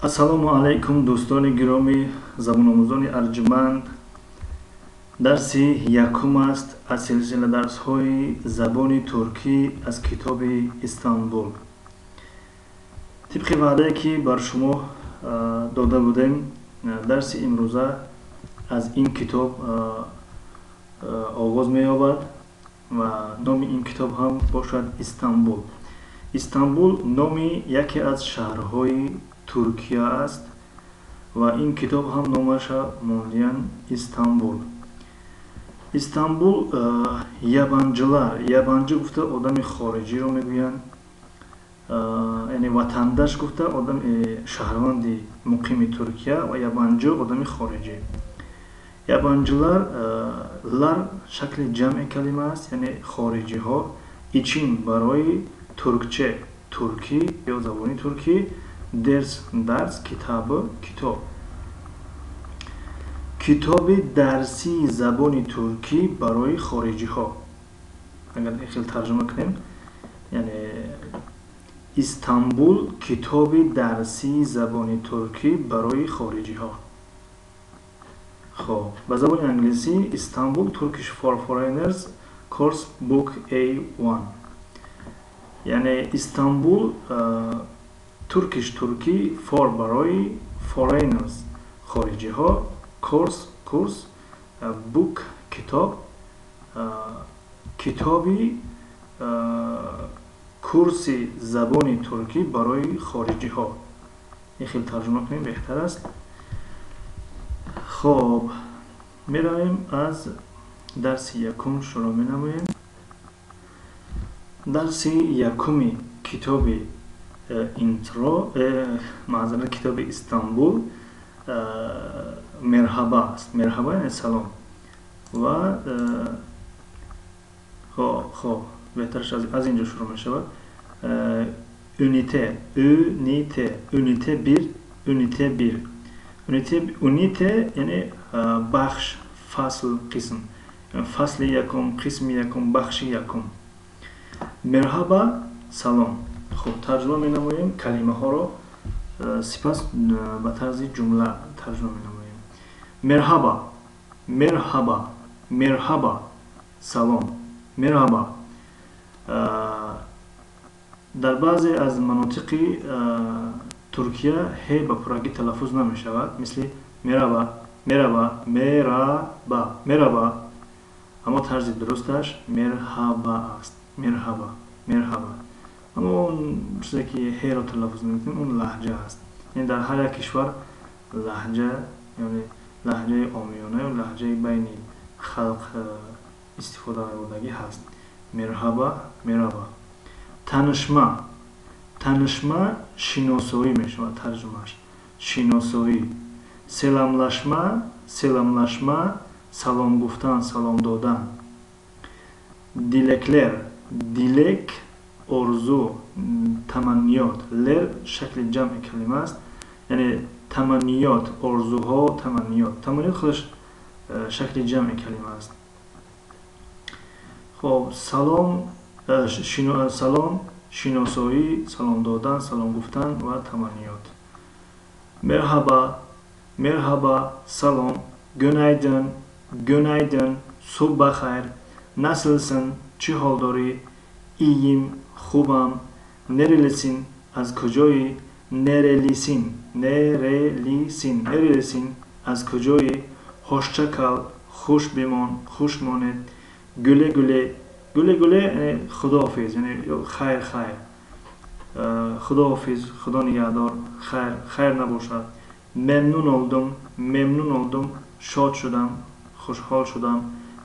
Ассалому алайкум, дӯстони гиромӣ, забономӯзони арҷманд. Дарси якум аст аз силсила дарсҳои забони туркӣ аз китоби Истанбул. Тибқи ваъдае, ки бар шумо дода будем, дарси имрӯза аз ин китоб оғоз меёбад ва номи ин китоб ҳам бошад Истанбул. Истанбул номи яке аз шаҳрҳои Туркия аст ва ин китоб ҳам номаша мондиян Истанбул. Истанбул yabancılar, yabancı гуфта одами хориҷиро мегӯянд, яъне ватандаш гуфта одам шаҳрванди муқими Туркия ва yabancı одами хориҷӣ. Yabancılar, lar шакли ҷамъи калима аст, яъне хориҷиҳо, için барои, Türkçe туркӣ ё забони туркӣ, ders дарс, kitabı китоб. Китоби дарсии забони туркӣ барои хориҷиҳо. Агар ин хел тарҷума кунем, яъне Истанбул китоби дарсии забони туркӣ барои хориҷиҳо. Хоб, ба забони англисӣ Istanbul Turkish for Foreigners Course Book A1, яъне Истанбул Turkish туркӣ, for барои, foreigners хориҷиҳо, course курс, book китоб, китоби курси забони туркӣ барои хориҷиҳо. Ин хел тарҷума кунем, беҳтар аст. Хоб, меравем, аз дарси якум шурӯъ менамоем. Дарси якуми китоби интро, маъзарат, китоби Истанбул merhaba аст. Merhaba яъне салом ва хоб, беҳтараш аз ин ҷо шурӯъ мешавад. Ünite, ünite, ünite bir, ünite bir, ünite, ünite яъне бахш, фасл, қисм, фасли якум, қисми якум, бахши якум. Merhaba салом. Хуб, тарҷума менамоем калимаҳоро, сипас ба тарзи ҷумла тарҷума менамоем. Merhaba, merhaba, merhaba салом, merhaba. Дар баъзе аз манотиқи Туркия ҳе ба пуррагӣ талаффуз намешавад, мисли meraba, meraba, meraba, meraba. Аммо тарзи дурусташ merhaba аст. Merhaba, merhaba. Аммо он чизе, ки ҳеро талаффуз намекунем, он лаҳҷа аст. Яъне дар ҳар як кишвар лаҳҷа, яъне лаҳҷаи омиёна ё лаҳҷаи байни халқ истифода мебурдагӣ ҳаст. Merhaba, merhaba. Tanışma, tanışma шиносоӣ мешавад тарҷумааш, шиносоӣ. Selamlaşma, selamlaşma салом гуфтан, салом додан. Dilekler, dilek орзу, таманниёт, ler шакли ҷамъи калима аст, яъне таманниёт, орзуҳо, таманниёт. Таманниёт худаш шакли ҷамъи калима аст. Хоб, салом, салом, шиносоӣ, салом додан, салом гуфтан ва таманниёт. Merhaba, merhaba салом, günaydın, günaydın субҳ бахайр, nasılsın чӣ ҳол дорӣ, iyiyim хубам, nerelisin аз куҷоӣ, nerelisin, nerelisin, nerelisin аз куҷоӣ, hoşça kal хуш бимон, хуш монед, güle güle, güle güle яъне худоҳофиз, яъне хайр, хайр, худоҳофиз, худо нигаҳдор, хайр, хайр набошад. Memnun oldum, memnun oldum шод шудам, хушҳол шудам.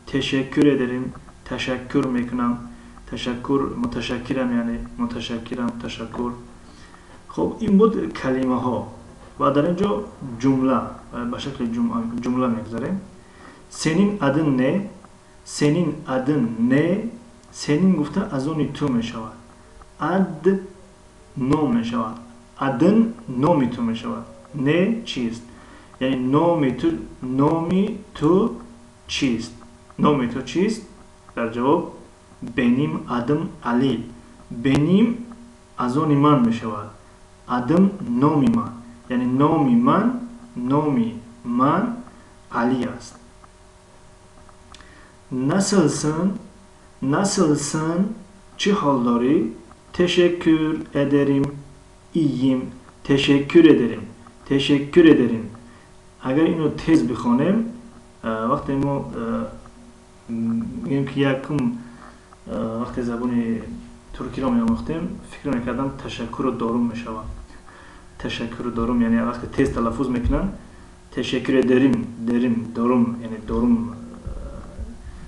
Teşekkür ederim ташаккур мекунам, ташаккур, муташаккирам, яъне муташаккирам, ташаккур. Хуб, ин буд калимаҳо ва дар ин ҷо ҷумла ба шакли ҷумла мегузарем. Senin adın ne? Senin adın ne? Senin гуфта аз они ту мешавад, ad ном мешавад, adın номи ту мешавад, ne чист, яъне номи ту, номи ту чист, номи ту чист? Дар ҷавоб: Benim adım Ali. Benim аз они ман мешавад, adım номи ман. Яъне номи ман, номи ман Алӣ аст. Nasılsın? Nasılsın? Чӣ ҳол дорӣ? Teşekkür ederim. İyiyim. Teşekkür ederim. Teşekkür ederim. Агар инро тез бихонем, вақте мо мегӯем, ки якум вақте забони туркиро меомӯхтем, фикр мекардам, ташаккуру дорум мешавад. Ташаккуру дорум, яъне вақте тез талаффуз мекунанд, teşekkür ederim, дерим, дорум, яъне дорум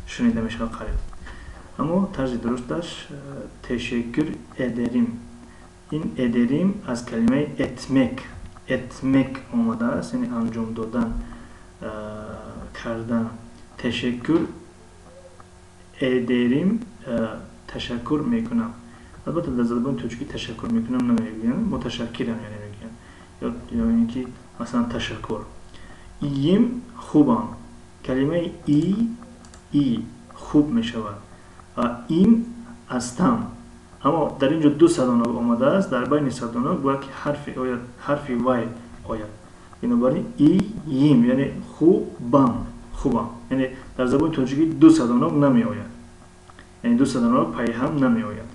шунида мешавад қариб. Аммо тарзи дурусташ teşekkür ederim. Ин ederim аз калимаи etmek, etmek омадааст, яъне анҷом додан, кардан. Teşekkür ederim, ташаккур мекунам. Албатта, дар забони тоҷикӣ ташаккур мекунам намегӯянд, муташаккирам яъне мегӯянд, ё ин ки масалан ташаккур. İyiyim, хубам. Калимаи iyi, и хуб мешавад ва им астам. Аммо дар ин ҷо ду садонок омадааст, дар байни садонок бояд ки ҳарфи ояд, ҳарфи вай ояд. Бинобар ин iyiyim, яъне хубам, хубам. Яъне дар забони тоҷикӣ ду садонок намеояд, яъне ду садонок пайҳам намеояд.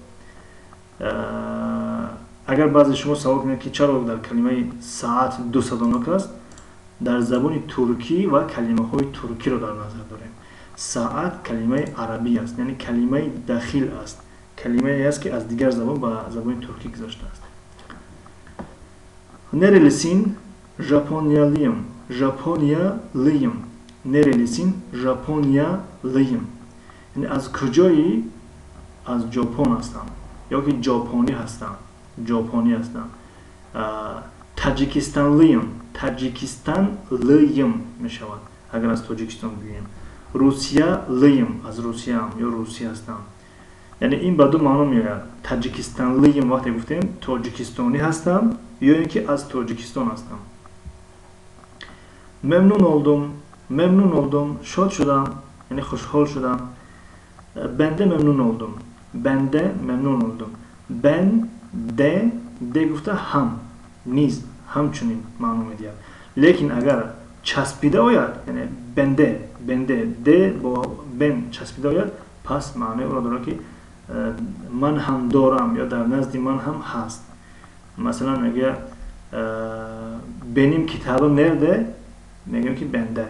Агар баъзе шумо савол кунед, ки чаро дар калимаи saat ду садонок аст, дар забони туркӣ ва калимаҳои туркиро дар назар дорем. Saat калимаи арабӣ аст, яъне калимаи дахил аст, калимае аст, ки аз дигар забон ба забони туркӣ гузаштааст. Nerelisin? Japonyalıyım. Japonyalıyım. Nerelisin? Japonyalıyım. Яъне аз куҷои? Аз Ҷопон ҳастам ё ки ҷопонӣ ҳастам, ҷопонӣ ҳастам. Tacikistanlıyım. Tacikistanlıyım мешавад, агар аз Тоҷикистон бигӯем. Rusyalıyım, аз Русияам ё русӣ ҳастам. Яъне ин ба ду маъно меояд. Tacikistanlıyım вақте гуфтем, тоҷикистонӣ ҳастам ё ин ки аз Тоҷикистон ҳастам. Memnun oldum. Memnun oldum, шод шудам, яъне хушҳол шудам. Ben de memnun oldum. Ben de memnun oldum. Ben de, de гуфта ҳам, низ, ҳамчунин маъно медиҳад. Лекин агар часпида ояд, яъне bende, bende, de бо ben часпида ояд, пас маънои ӯро дорад, ки ман ҳам дорам ё дар назди ман ҳам ҳаст. Масалан, мегӯяд: "Benim kitabım nerede?" Мегӯем, ки bende,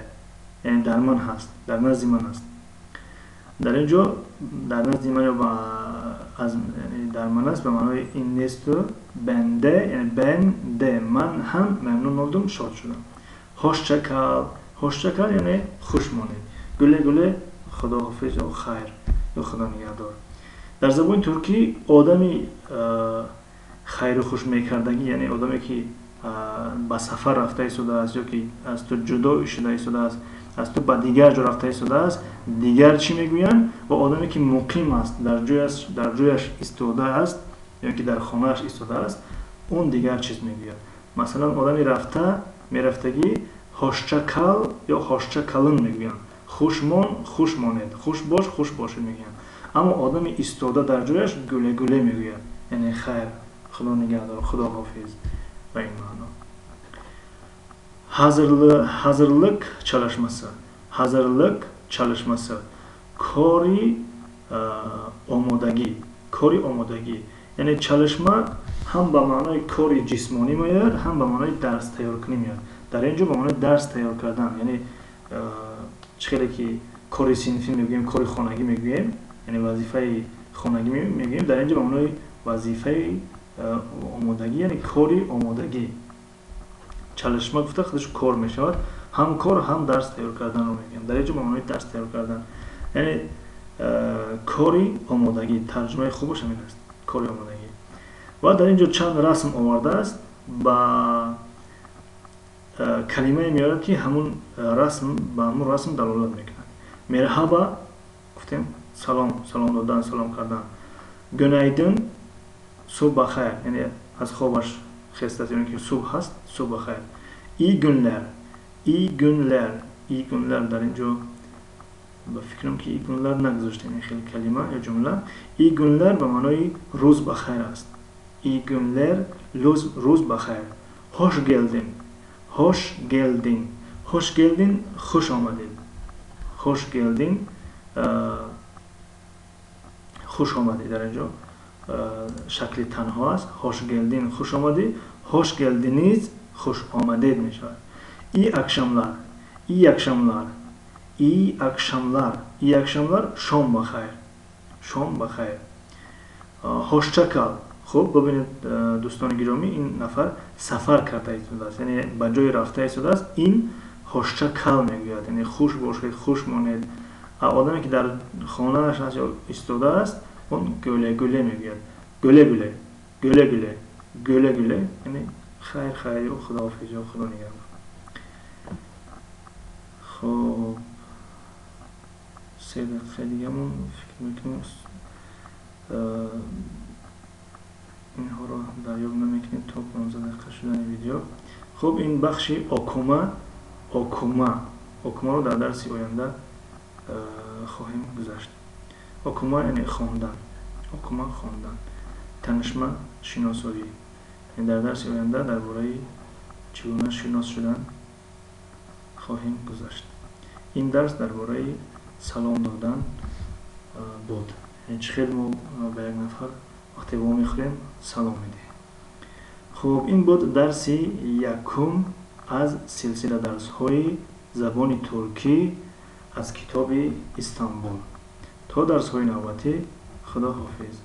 яъне дар ман ҳаст, дар назди ман аст. Дар ин ҷо дар назди ман ё аз дар ман аст ба маънои ин несту bende, яъне ben de, ман ҳам, memnun oldum, шод шудам. Hoşça kal. Hoşça kal, яъне хуш монед. Güle güle, худоҳофиз ё хайр ё худо нигаҳдор. Дар забони туркӣ одами хайру хуш мекардагӣ, яъне одаме, ки ба сафар рафта истодааст ё ки аз ту ҷудо шуда истодааст, аз ту ба дигар ҷо рафта истодааст, дигар чӣ мегӯянд ва одаме, ки муқим аст, дар ҷояш истодааст ё ки дар хонааш истодааст, он дигар чиз мегӯяд. Масалан, одами рафта мерафтагӣ hoşça kal ё hoşça kalın мегӯянд, хуш мон, хуш монед, хуш бош, хуш бошед мегӯянд. Аммо одами истода дар ҷояш güle güle мегӯяд, яъне хайр, худо нигаҳдор, худо ҳофиз ба ин маъно. Hazırlık çalışması. Hazırlık çalışması, кори омодагӣ, кори омодагӣ. Яъне çalışma ҳам ба маънои кори ҷисмонӣ меояд, ҳам ба маънои дарс тайёркунӣ меояд. Дар ин ҷо ба маънои дарс тайёр кардан, яъне чӣ хеле ки кори синфӣ мегӯем, кори хонагӣ мегӯем, яъне вазифаи хонагӣ мегӯем, дар ин ҷо ба маънои вазифаи омодагӣ, яъне кори омодагӣ. Çalışma гуфта худаш кор мешавад, ҳам кор, ҳам дарс тайёр карданро мегӯям. Дар ин ҷо ба маънои дарс тайёр кардан, яъне кори омодагӣ. Тарҷумаи хубаш ҳамин аст, кори омодагӣ. Ва дар ин ҷо чанд расм овардааст, ба калимае меорад, ки ҳамун расм ба ҳамун расм далолат мекунад. Merhaba гуфтем, салом, салом додан, салом кардан. Günaydın, субҳ бахайр, яъне аз хобаш хестааст ё ки субҳ ҳаст, субҳ бахайр. İyi günler. İyi günler. İyi günler, дар ин ҷо ба фикрам, ки iyi günler нагузоштем, ин хеле калима ё ҷумла. İyi günler ба маънои рӯз бахайр аст. İyi günler, рӯз бахайр. Hoş geldin, hoş geldin, hoş geldin, хуш омадед. Hoş geldin, хуш омадед. Дар инҷо шакли танҳо аст. Hoş geldin, хуш омадӣ. Hoş geldiniz, хуш омадед мешавад. İyi akşamlar, iyi akşamlar, iyi akşamlar, iyi akşamlar, шом ба хайр, шом ба хайр. Hoşça kal. Хуб, бубинед, дӯстони гиромӣ, ин нафар сафар карда истодааст, яъне ба ҷое рафта истодааст. Ин hoşça kal мегӯяд, яъне хуш бошед, хуш монед. Одаме ки дар хонааш аст ё истодааст, он güle güle мегӯяд. Güle güle, güle güle, güle güle, яъне хайр, хайр ё худоҳофиз ё худо нигаҳбон. Хуб, 3 дақиқаи дигамон, фикр мекунем, инҳоро дарёб намекунем то 15 дақиқа шудани видео. Хуб, ин бахши okuma, okuma, okuma ро дар дарси оянда хоҳем гузашт. Okuma яъне хондан, okuma хондан, tanışma шиносоӣ. Дар дарси оянда дар бораи чӣ гуна шинос шудан хоҳем гузашт. Ин дарс дар бораи салом додан буд, чӣ хел мо ба як нафар вақте вомехӯрем, салом медиҳем. Хуб, ин буд дарси якум аз силсила дарсҳои забони туркӣ аз китоби Истанбул. То дарсҳои навбатӣ, худо ҳофиз.